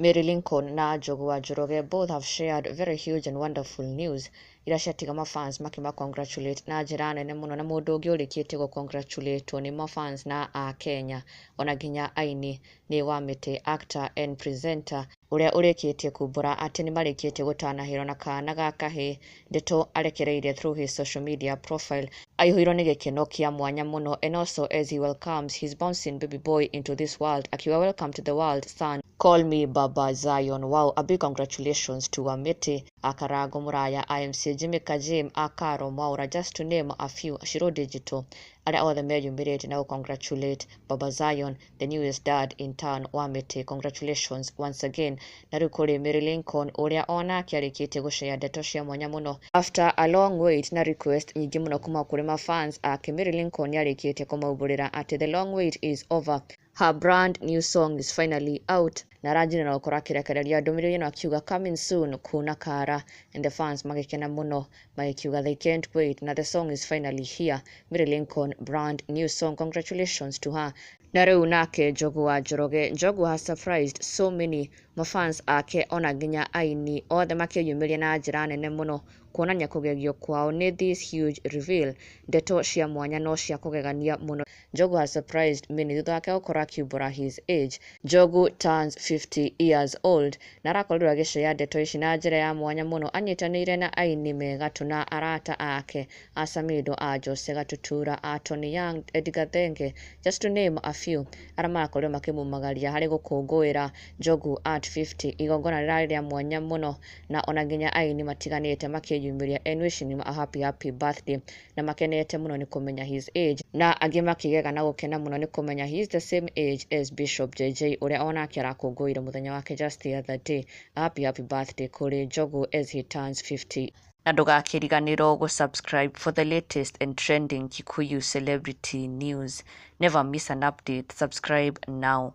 Mary Lincoln na Njogu wa Njoroge both have shared very huge and wonderful news iria ciatiga mafans makĩma congratulate na njĩra nene mũno. Na mũndũ ũngĩ ũrĩkĩtie gũ congratulate nĩ mafans na a Kenya ona nginya aini nĩ Wamĩtĩ, actor and presenter, ũrĩa ũrĩkĩtie kumbũra atĩ nĩ marĩkĩtie gũtanahĩrwo na kana ga kahĩĩ. Ndeto arekereirie through his social media profile aihũirwo nĩ gĩkeno kĩa mwanya mũno, and also as he welcomes his bouncing baby boy into this world, akiuga, "Welcome to the world, son. Call me Baba Zion." Wow, a big congratulations to Wamĩtĩ, Akarango Muraya, IMC, Jimmy Kajim, Akaro Mwaura, just to name a few, Shiro Digital, arĩa othe meyumĩrĩtie na gũ-congratulate Baba Zion, the newest dad in town, Wamĩtĩ. Congratulations once again. Na rĩu kũrĩ Mary Lincoln, ũrĩa onake arĩkĩtie gũshare ndeto cia mwanya mũno after a long wait na request nyingĩ mũno kuma kũrĩ mafans ake. Mary Lincoln nĩarĩkĩtie kũmaumbũrĩra atĩ the long wait is over, her brand new song is finally out, na aranjire na gũkorwo akĩrekereria ndũmĩrĩri ĩno akiuga, "Coming soon kuna kara," and the fans magĩkena mũno magĩkiuga they can't wait na the song is finally here. Mary Lincoln brand new song, congratulations to her. Na rĩu nake Njogu wa Njoroge. Njogu has surprised so many mafans ake ona nginya aini othe makĩyumĩria na njĩra nene mũno kuonania kũgegio kwao nĩ this huge reveal. Ndeto cia mwanya no cia kũgegania mũno. Njogu has surprised many thutha wake gũkorwo akiumbũra his age. Njogu turns 50 years old na arakorirwo agĩshare ndeto ici na njĩra ya mwanya mũno anyitanĩire na aini megatũ na arata ake a Samido, a Jose Gatutura, a Tony Young, Edgar Thenge, just to name a few, arĩa marakorirwo makĩmumagaria harĩ gũkũngũĩra Njogu at 50. Igongona rĩrarĩ rĩa mwanya mũno na ona nginya aini matiganĩte makĩyumĩria and wishing him a happy happy birthday na makenete mũno nĩ kũmenya his age, na angĩ makĩgega na gũkena mũno nĩ kũmenya he is the same age as Bishop JJ, ũrĩa onake arakũngũĩire mũthenya wake just the other day. A happy happy birthday kũrĩ Njogu as he turns 50, na ndũgakĩriganĩrwo gũ-subscribe for the latest and trending Kikuyu celebrity news. Never miss an update. Subscribe now.